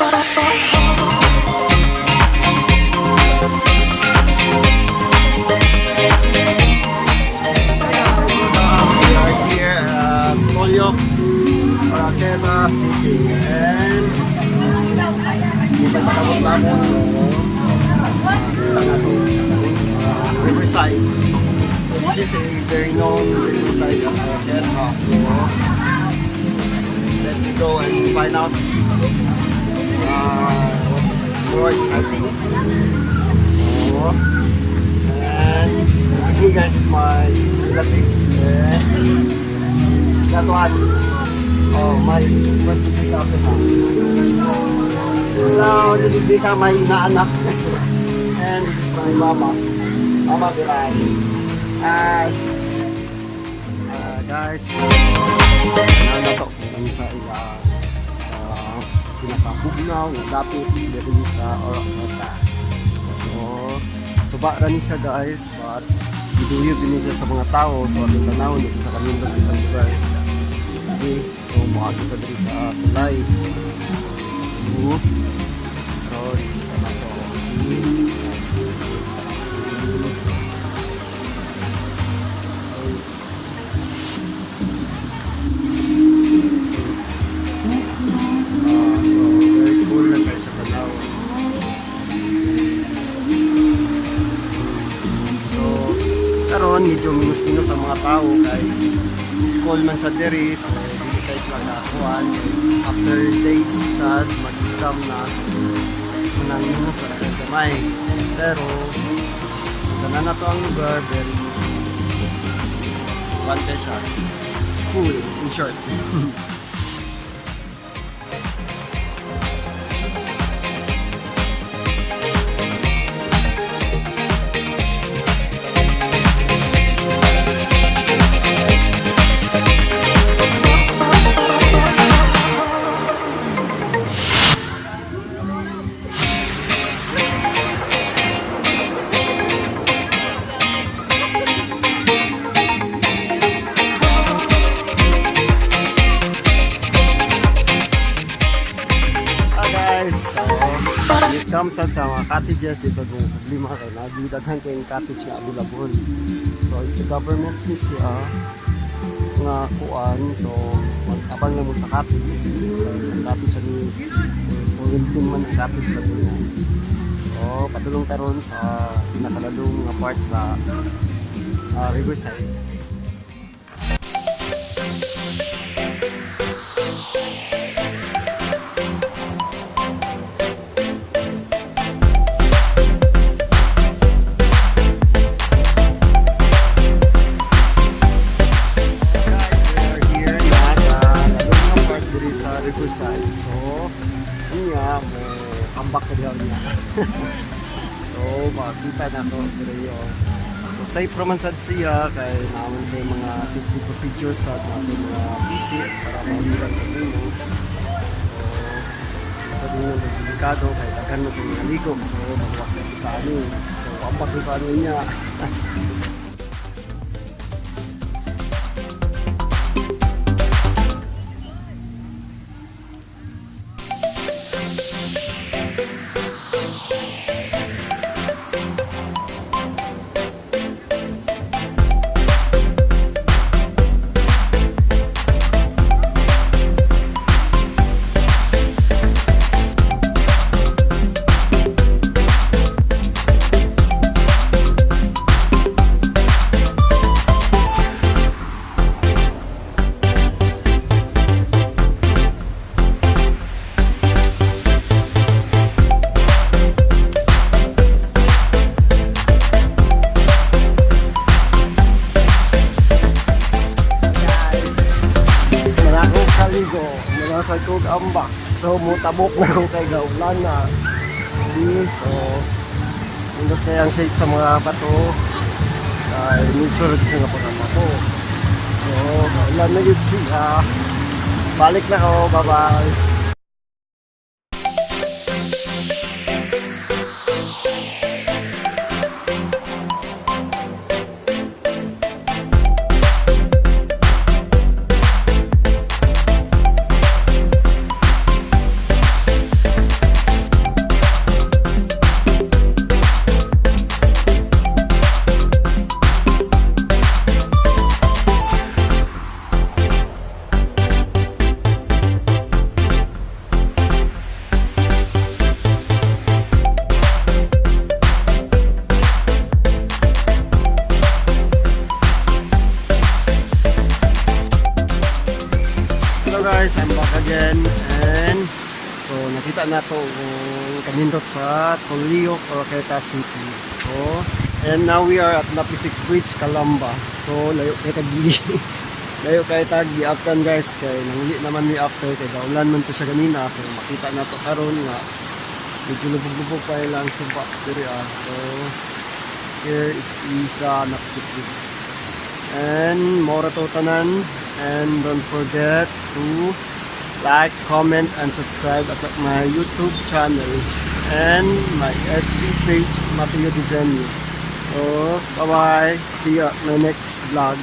We are here at Toyoc, Oroquieta City. And hindi pa pakamot-lamot. So, kita na to. Riverside. So, this is a very known riverside of Oroquieta. So, let's go and find out what's more exciting. So, and with me, guys, is my relatives and that one. Oh, my first cousin. Hello, this is Vika, my inaanak. And this is my mama. Mama Biray. Hi. Guys, ano na to? Ang sa ila sa pinakabugnaw nga dapit diri sa Oroquieta. So, suba ra ni siya, guys, but giduyog din siya sa mga tao, so atong tanawon dito sa kanindot kitang lugar. Okay, so moagi ta diri sa tulay. So, karon kita na to si Ah, so very cool lang kayo sa tanawon. So, karon medyo minus-minus ang mga tao kay school man sa diri, so dili kay sila nakakuan after days sa mag-exam na, so manang minus sa gamay, pero tanan na to ang lugar, very kuan kay siya, cool in short. Ah guys, so when it comes sa mga cottages, di sa buong problema kay nagdaghan kayong cottage nga available. So it's a government ni siya nga kuan, so mag-abang na mo sa cottage. Ang cottage ni for renting man ang cottage sa niya. So padulong taron sa pinakalalong nga part sa riverside. Guys, we are here na sa lalong nga part diri sa riverside. So, niya mo ambak ko diha niya. So, makita na ko diri yo. So, safe raman sad siya kay naman sa mga safety procedures sa sa mga PC para mauliran sa nimo. So, sa dinyo delikado kay daghan man sa mga ligo. So, magwas sa ani. So, ambak ko ano niya. Guys, wala akong kaligo, wala sa kong ambak. So, mutabok na ako kay gaulan na. See, so, nindot kaya ang shape sa mga bato. Kay nature dito nga pagka bato. So, gaulan na yun siya. Balik na ako, bye-bye. nato kung kanindot sa Toledo, Oroquieta City. So, and now we are at Napisik Bridge, Calamba. So, layo kay tag layo kay tag giabtan, guys, kay nanguli naman mi after kay gaulan man to siya ganina. So makita nato karon nga medyo lubog-lubog pa ilang suba diri ah. So here it is, the Napisik Bridge. And mao ra to tanan, and don't forget to like, comment, and subscribe at my YouTube channel and my FB page, Mateo Disenyo. So, bye-bye. See you at my next vlog.